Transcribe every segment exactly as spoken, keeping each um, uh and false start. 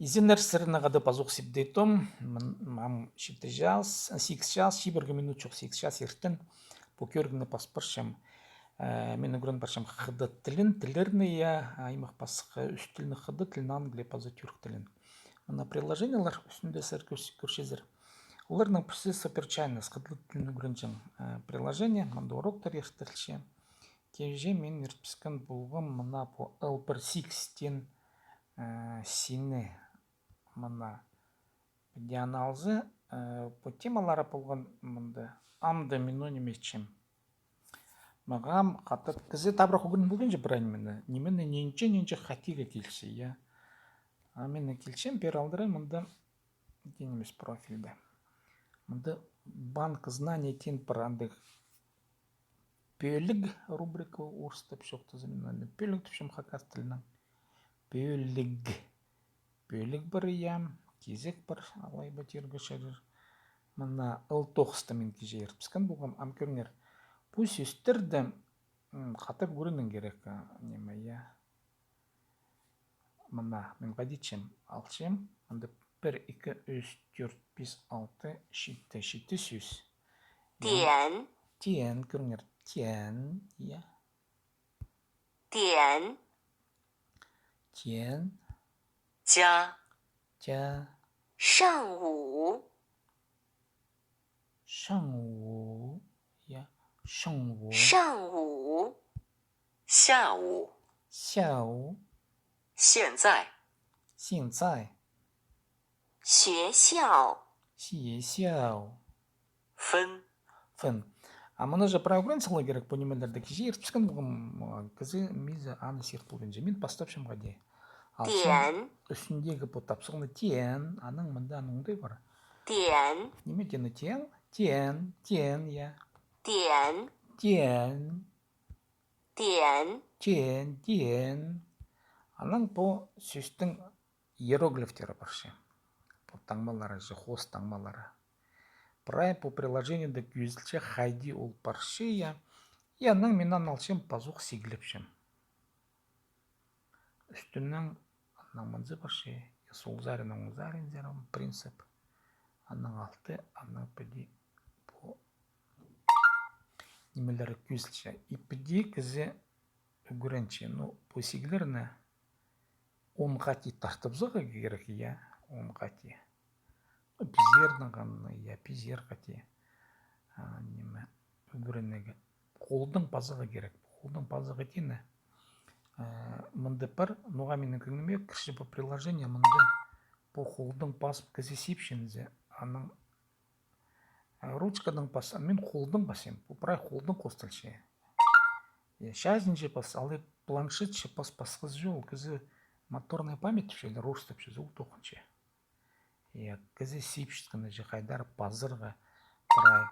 Изеннер, сірернең хада пазох Сибдей Том. Мын-, ам читі час, сигіс час, чибіргі минут чох сигіс час иртен. Пу кӧрігні пас парчам. Э, мин ӱгрен парчам хыдат тілін, тіллерні, я, аймах пасха ӱс тілні: хыдат тілін, англия паза тӱрк тілін. Мына приложениелер ӱстӱнде сірер кӧр-, кӧрчезер. Оларның пірсі Суперчайнес, хыдат тілін ӱгренҷең, э, приложение, мында уроктар иртірілче. Кеҷе мин иртпіскен полғам мына пу L пір сигістен, э, сині, мына, піди аны алза, э, пу темалары полған мында. Амды мин ниме итчем. Мағаа хатап кізі табырах ӱгрен полғанҷа прай нимені. Нимені нинҷе-нинҷе хатирға килче, я. А мин килчем, пеер алдыра мында, тиңнемес профильде. Мында банк знаний тиң пар, андағ пӧлік рубрика, орыстап чоохтаза, мин аны пӧлік тіпчем хакас тілінең. Пӧлік. Пӧлік пар, я, кизек пар, алай ба тирге чарир. Мына L тоғыста мин кеҷе иртпіскен полғам, ам кӧріңер. Пу сӧстерді, м, хатап ӱгренерге кирек, а, ниме, я. Мына, мин хайди итчем, алчам, мында пір, ікі, ӱс, тӧрт, пис, алты, читі, читі сӧс. Я. Тиен. Тиен, кӧріңер, тиен, я. Тиен. Тиен. Тя. Тя. 上午. 上午, я, 上午. 上午. 下午. 下午. 现在. 现在. 学校. 学校. 分. 分. А мыны же прай ӱгрен саларға кирек, пу нимелерді. Кеҷе иртпіскен полғам, а, кізі мизе аны сирт полбинча. Мин пастапчам хайди. Алчам. 点. Ӱстӱндегі пу тапсағны тиен, анаң мында аның оңдай пар. 点. Ниме тиені тиен? Тиен, тиен, я. 点. Тиен. 点. Тиен, тиен. Анаң пу сӧстің иероглифтері парча. Пу таңмалары же, хоос таңмалары. Прай пу приложениеде кӧзілче, хайди ол парча, я. И анаң мин аны алчам, пазох сиглепчем. Ӱстӱнең анаң мынзы парча, я, сол саринаң оң саринаң, принцип. Анаң алты, анаң піди пу нимелері кӧзілче. И піди кізі ӱгренче. Ну, пу сиглерні он хати тартыбызарға кирек, я, он хати. Ну, пизернің аны, я, пизер хати. А, ниме, ӱгренерге. Холдаң пазарға кирек. Холдаң пазарға тиені. Э, мында пар, ноға минің кӧңніме кірче пу приложение, мында пу холдаң пазып кізі сипче зе, анаң А, ручкадаң пас, а мин холдаң пасчам. Пу прай холдаң хосталча. Я, чазынҷа пас, алай планшетче пас пасхазы чоғыл, кізі моторная память тіпчелер, орыстапча, ол тоғынча. Я, кізі сипчеткені же хайдар пазарға прай.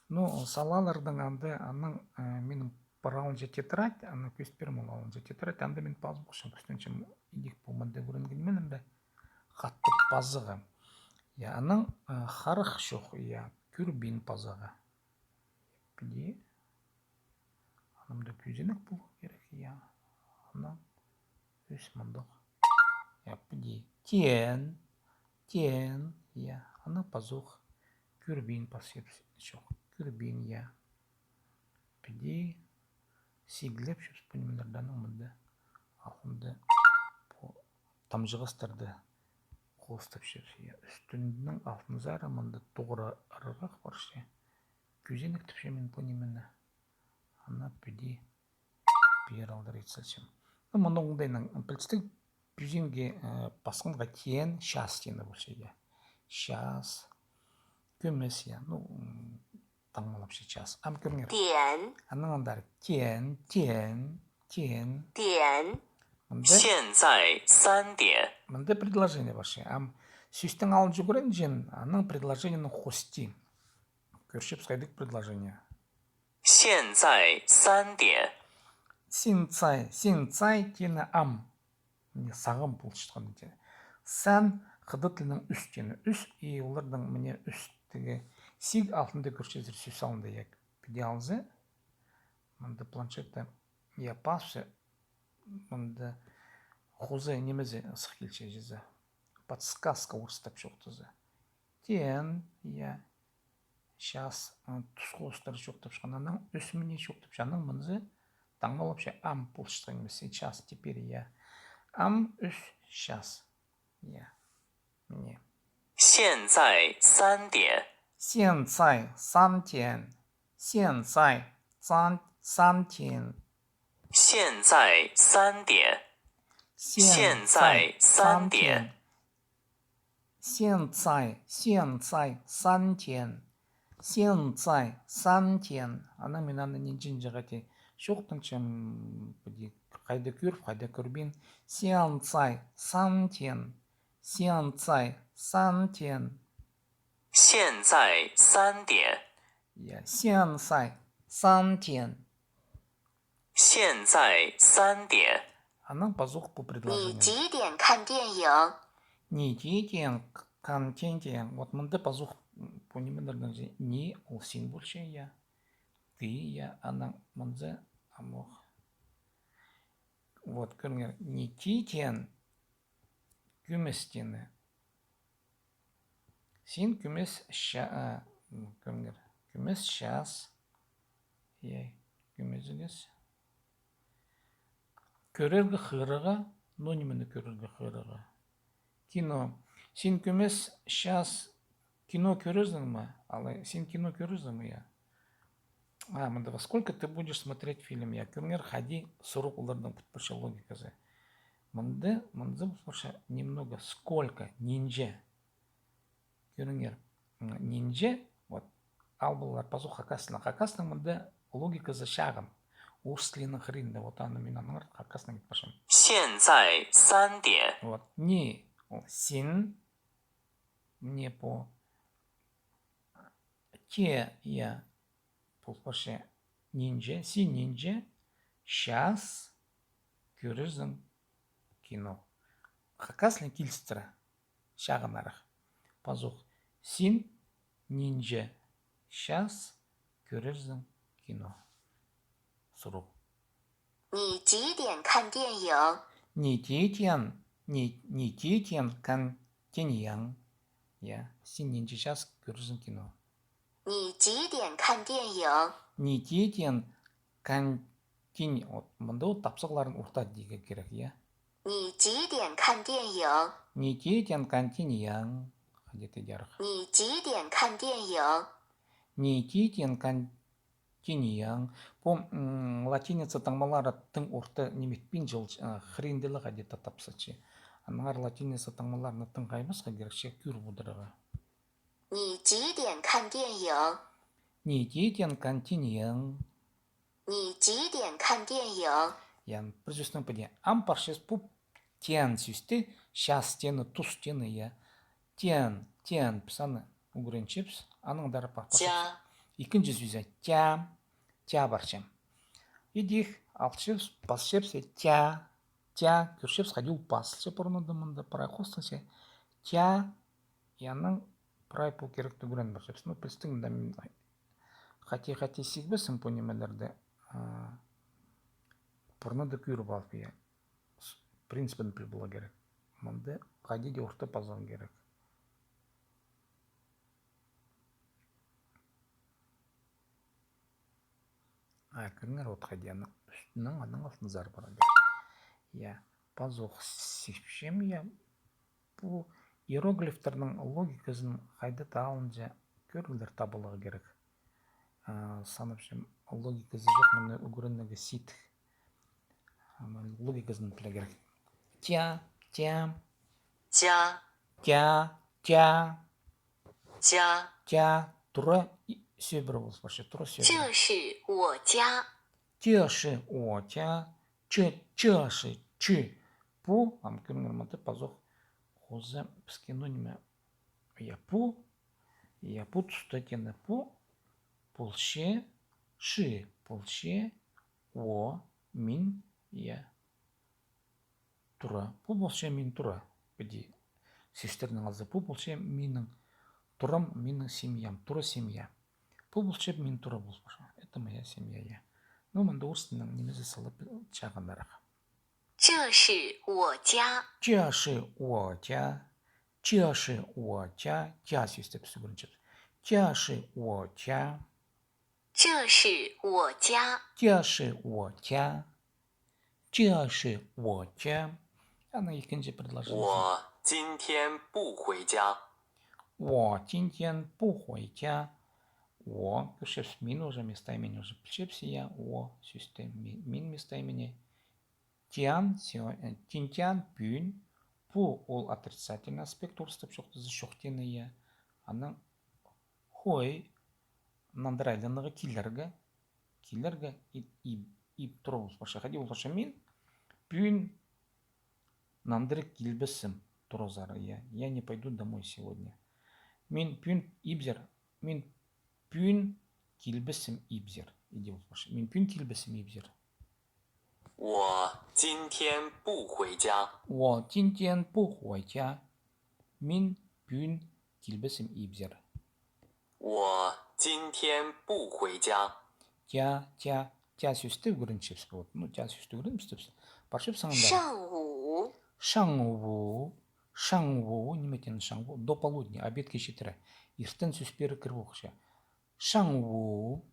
Ну, салалардаң анда, анаң, э, минің пар алынҷа тетрадь, аны кӧзіт пирем, ол алынҷа тетрадь, анда мин пазып полчам, кӱстенчем, идӧк пу мында ӱгренген нимелерні хатап пазарға. Я, анаң, э, харах чох, я, кӧрбин пазарға. Піди. Анымда кӧзенек поларға кирек, я. Анаң ӧс мындағ. Я, піди. Тиен, тиен, я. Анаң пазох. Кӧрбин пас, чох, кӧрбин, я. Піди сиглеп чӧрчебіс пу нимелерні, анаң мында алнында пу тамҷығастарды хостапчабыс. Я, ӱстӱннең алтынзар мында тоғыра ырығ парча. Кӧзенек тіпчем мин пу нимені. Аны піди пеер алдыра ит салчам. Ну, мыны оңдайнаң пілістіг, пӱзінге, э, пасханға тиен, час тиені полча, я. Час. Кӧмес, я. Ну, м, таңмалапча час. Ам кӧріңер. 点. Анаң андар тиен, тиен, тиен. 点. Мында, 现在三点. Мында предложение парча. Ам сӧстің алынҷа ӱгренҷең, анаң предложениенің хости. Кӧрчебіс хайдағ предложение. 现在三点. 现在, 现在 тиені ам. Міне, сағам полчатхан тиені. Сан хыдат тілінең ӱс тиені. Ӱс, и оларның, міне, ӱстігі сиг алтында кӧрчезер, сӧс алнында, я. Піди алза, мында планшетті, я, пасча, мында хоза нимезі сых килче чізе. подсказка орыстап чоохтаза. Тен, я, час, а, тусха устар чоохтапчатхан. Анаң ӱс минут чоохтапча. Анаң мынзы таңмалапча, ам полчатхан нимес, сейчас, теперь, я. Ам ӱс час. Я. Міне. 现在三点。现在三点。现在三，三点。现在三点。现在三点。现在，现在三点。现在三点。Анаң мин аны нинҷе-нинҷе хати чоохтанчам, піди, хайда кӧріп, хайда кӧрбин. 现在三点。现在三点。现在三点。 Я, 现在三点。现在三点。 Анаң пазох пу предложение. 你几点看电影？你几点看电影？Вот мында пазох, м, пу нимелердең же 你 ол син полча, я. 你, я, анаң мынзы амох. Вот, кӧріңер, 你几点 кӧмес теені. Син кӧмес ча-, а, м, кӧріңер, кӧмес час. Я, кӧмес час. Кӧрерге хығырарға, ну, нимені кӧрерге хығырарға? Кино. Син кӧмес час кино кӧрерзің ме? Алай, син кино кӧрерзің ме, я? А, мында, во сколько ты будешь смотреть фильм? Я, кӧріңер, хайди сурығ оларның пу парча логиказы. Мында, мында пу парча немного, сколько, нинҷе. Кӧріңер, м, нинҷе, вот, ал пулар пазох хакас тілінең. Хакасның мында логиказы чағын. Орыс тілінің хыринда, вот, аны мин аннаңар хакаснаң ит парчам. 现在三点。 Вот, 你, ол син, міне пу. Те, я, пу парча нинҷе, син нинҷе час кӧрерзің кино. Хакас тілінең килістіре, чағынарах. Пазох, син нинҷе час кӧрерзің кино? Сурығ. 你几点看电影？你几点，你，你几点看电影？ Я, син нинҷе час кӧрерзің кино? 你几点看电影？你几点看电影？ Вот, мында ол тапсағларын орта тирге кирек, я? 你几点看电影？你几点看电影？ Хайди тидерге. 你几点看电影？你几点看电影？ Пу, м, латиница таңмалары тың орта ниме итпинче, ол, а, хыринда ла хайди-да тапсача. Аннаңар латиница таңмаларны тың хаймасха кирекче, кӧріп одырарға. 你几点看电影？你几点看电影？你几点看电影？ Я, пір сӧснең піди. Ам парчабыс пу тян сӧсті, час теені, тус теені, я. Тян, тян, піс аны ӱгренчебіс, аннаңар пар парчабыс. Тя. Ікінҷі сӧзі, тя, тя парча. Идӧк алчабыс, пасчабыс, тя, тя, кӧрчебіс, хайди ол пазылча пурнада, мында прай хостынча. Тя, я, анаң прай пу киректі ӱгрен парчабыс. Ну, пілістіг, мында мин хати-хати сигбеспін пу нимелерді, а, пурнада кӧріп алып, я. С-, принципін піл поларға кирек. Мында хайди-да орта пазарға кирек. А, кӧріңер, вот хайди аның ӱстӱнең, аның алтынзар парар. Я, пазох сипчем, я. Пу иероглифтернің логиказын хайди-да алынҷа кӧріглер табыларға кирек. А, санапчам, логиказы чох, мыны ӱгренерге сидік. А, мыны логиказын пілерге кирек. Тя, тя. Тя. Тя, тя. Тя. Тя. Тура и-, сӧбіре полыс парча, тура сӧбіре. 这是我家。这是我家。 Че, че, че, че. Пу, ам кӧріңер, мында пазох хоза піске, ну, ниме. Я, пу. Я, пу туста теені пу. Полча, ши, полча, о, мин, я. Тура. Пу полча мин тура. Піди сӧстернең алза, пу полча минің турам, минің семьям, тура семья. Пу полча мин тура полыс парчам. Это моя семья, я. Ну, мында орыс тілінің нимезі салып чағынарах. 这是我家。这是我家。这是我家, 家 сӧсті піс ӱгренчебіс. 这是我家. 这是我家. 这是我家. 这是我家. Анаң ікінҷі предложение. 我今天不回家. 我今天不回家. 我, кӧрчебіс, мин уже местоимение уже пілчебіс, я, 我 сӧсті, ми-, мин местоимение. 今天, сё-, э, 今天 пӱӱн, 不 ол отрицательный аспект, орыстап чоохтаза, чоохтааны, я. Анаң 回, нандыра айланарға, килерге, килерге, иб, иб, иб тура пол парча. Хайди пол парча, мин пӱӱн нандыра килбессім туразар, я. Я не пойду домой сегодня. Мин пӱӱн ибзер, мин пӱӱн килбессім ибзер. Иди пол парча. Мин пӱӱн килбессім ибзер. 我今天不回家. 我今天不回家. Мин пӱӱн килбессім ибзер. 我今天不回家. 家, 家, 家 сӧсті ӱгренчебіс, вот. Ну, 家 сӧсті ӱгренчебіс. Парчабыс саңай. 上午. 上午. 上午, ниме теен 上午? До полудня, обедке читіре. Иртен сӧс пеер кір полча. 上午.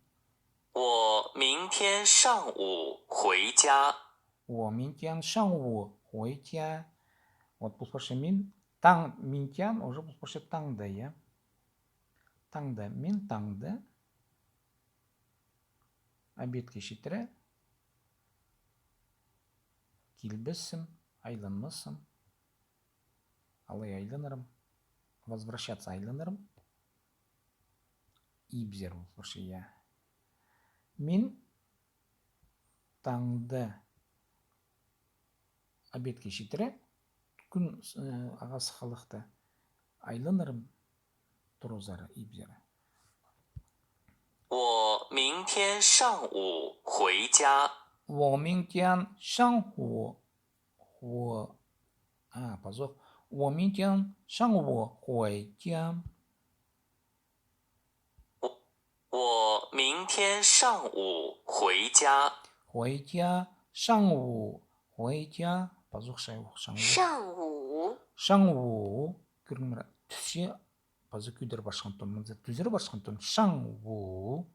我明天上午回家. 我明天上午回家. Вот пол парча, мин таң, 明天 уже пол парча таңда, я. Таңда, мин таңда обедке читіре килбессім, айланмассым. Алай айланарым. Возвращаться айланарым. Ибзер пол парча, я. Мин таңда обедке читіре, кӱн, э, ағаа сыххалахта, айланарым туразар, ибзер. 我明天上午回家. 我明天上午 我, а, пазох. 我明天上午回家. 我明天上午回家. 回家, 上午, 回家. Пазох, 上午. 上午. 上午. Кӧріңер, тӱзер, пазох кӧдір парчатхан тон. Мында тӱзер парчатхан тон. 上午.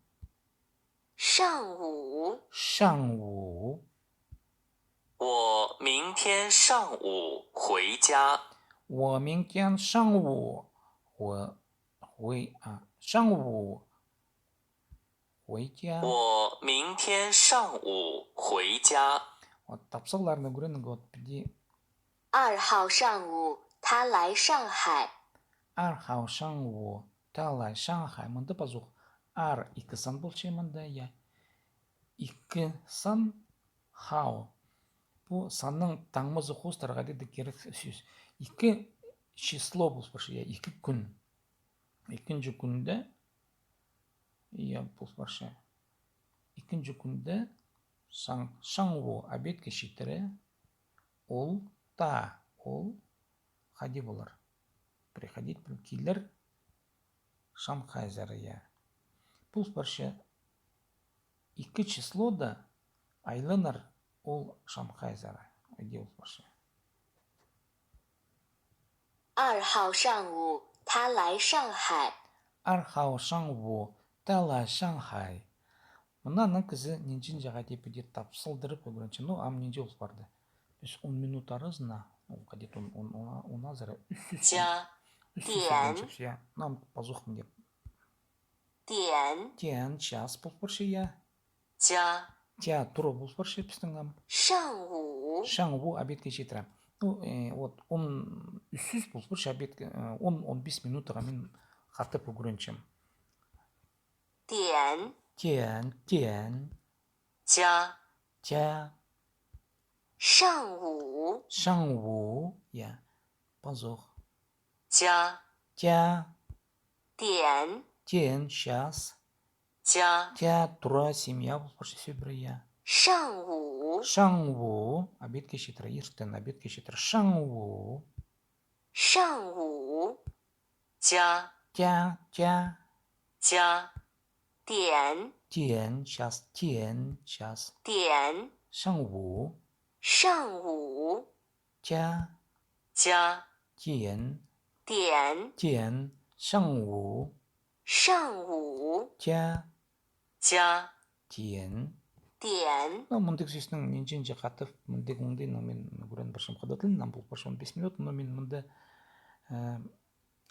上午. 上午. 我明天上午回家. 我明天上午回, 回, а, 上午回家. 我明天上午回家. Вот, тапсағларны ӱгреніңер, вот, піди. 二号上午他来上海. 二号上午他来上海. Мында пазох 二, ікі сан полча мында, я. Ікі сан, 号. Пу санның таңмазы хоостыра хайди даа кирек сӧс. Ікі число пол парча, я, ікі кӱн. Ікінҷі кӱнде, я, пол парча. Ікінҷі кӱнде 上, 上午 обедке читіре, ол, та, ол хайди полар? Приходить, піл, килер Шанхайзар, я. Пол парча, ікі числода айланар ол Шанхайзар. Иди пол парча. 二号上午他来上海. 二号上午他来上海. Мына анаң кізі нинҷе-нинҷе хайди піди тапсалдырып ӱгренче. Ну, ам нинҷе пол парды. Піс он минут аразына, ол хайди он, он, он, он азыра, ӱс, ӱс, 家, ӱс, ӱс, 点, ӱгренчебіс, я. Нам пазох мындир. 点. 点, час пол парча, я. 家. 家 тура пол парча пістің ам. 上午. 上午 обедке читіре. Ну, э, вот, он ӱс пол парча обедке, э, он, он пис минутаға мин хатап ӱгренчем. 点. 点, 点. 家. 家. 上午. 上午, я. Пазох. 家. 家. 点. 点, час. 家. 家 тура семья пол парча, сӧбіре, я. 上午. 上午 обедке читіре, иртен обедке читіре. 上午. 上午. 家. 家, 家. 家. 点. 点, час, 点, час. 点. 上午. 上午. 家. 家. 点.点、点、上午、上午、加、加、点、点。Ну, мындағ сӧстің нинҷе-нинҷе хатап, мындағ оңдайнаң мин ӱгрен парчам. Хада тілін ам пол парча он бес минут, но мин мында, э,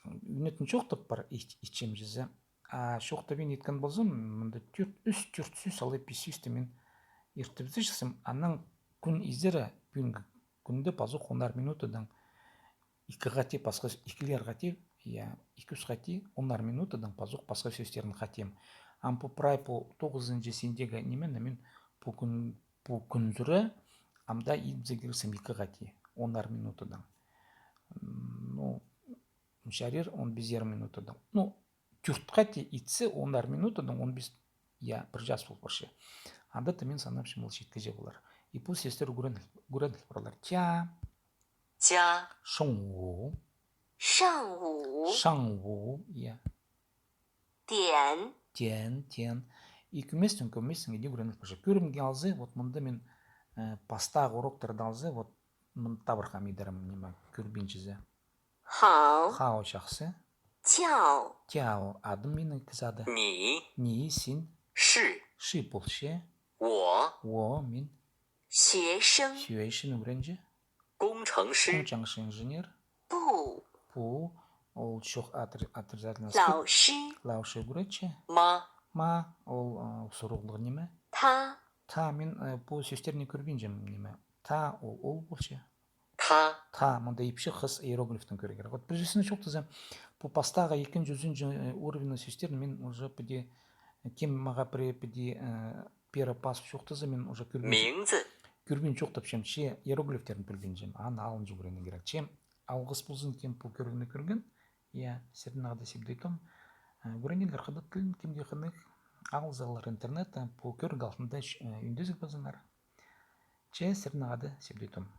ӱнетін чоохтап пар ит-, итчем чізе. А чоохтабин иткен ползам, мында тӧрт, ӱс, тӧрт сӧс, алай пис сӧсті мин иртібізерчем, анаң кӱн изері пӱӱнгі кӱнде пазох онар минутадаң ікі хати пасха с-, ікілер хати, я, ікі-ӱс хати, онар минутадаң пазох пасха сӧстерін хатим. Ам пу прай пу тоғызынҷы синіндегі нимені мин пу кӱн, пу кӱнзер ам даа итібізерге кирексім ікі хати, онар минутадаң. М, ну, чарир он пизер минутадаң. Ну, тӧрт хати итсе, онар минутадаң он пис, я, пір час пол парча. Анда таа мин санапчам, ол читкіҷе полар. И пу сӧстер ӱгрен-, ӱгреніліп парарлар. 加、加、上午、上午、上午、я. 点、点、点。И кӧместең, кӧместең иди ӱгреніліп парча. Кӧрімге алза, вот мында мин, э, пастағы уроктарны алза, вот мында табырға идерім, ниме, кӧрбинчезе. 好、 好, чахсы. 叫、 叫, адым минің кізі ады. 你、 你, син. 是、 是 полча. 我、 我, мин. 学生、 学生, ӱгренҷі. 工程师、 工程师, инженер. 部、 部, ол чох, отр-, отрицательный. 老师、 老师, ӱгретчі. 妈、 妈, ол, э, сурығлығ ниме. 他、 他, мин, э, пу сӧстерні кӧрбинчем, ниме. Та, ол, ол полча. 他、 Та, мында ипчі хыс иероглифтең кӧрерге кирек. Вот пір сӧснең чоохтаза, пу пастағы, ікінҷі, ӱзінҷі, э, уровеньнің сӧстерін мин уже піди, э, кем мағаа пірее піди, э, пеер пас чоохтаза, мин уже кӧрбин, 名字、 кӧрбин чоохтапчам, че иероглифтерін пілбинчем, аны алынҷа ӱгренерге кирек. Че алғыс ползын, кем пу кӧрігні кӧрген. Я, сірернең хада Сибдей Том. Э, ӱгренерлер хада тілін, кемге хынығ, алзалар интернеттең, пу кӧріг алтында, э, ӱндезіг пазыңар. Че сірернең хада Сибдей Том.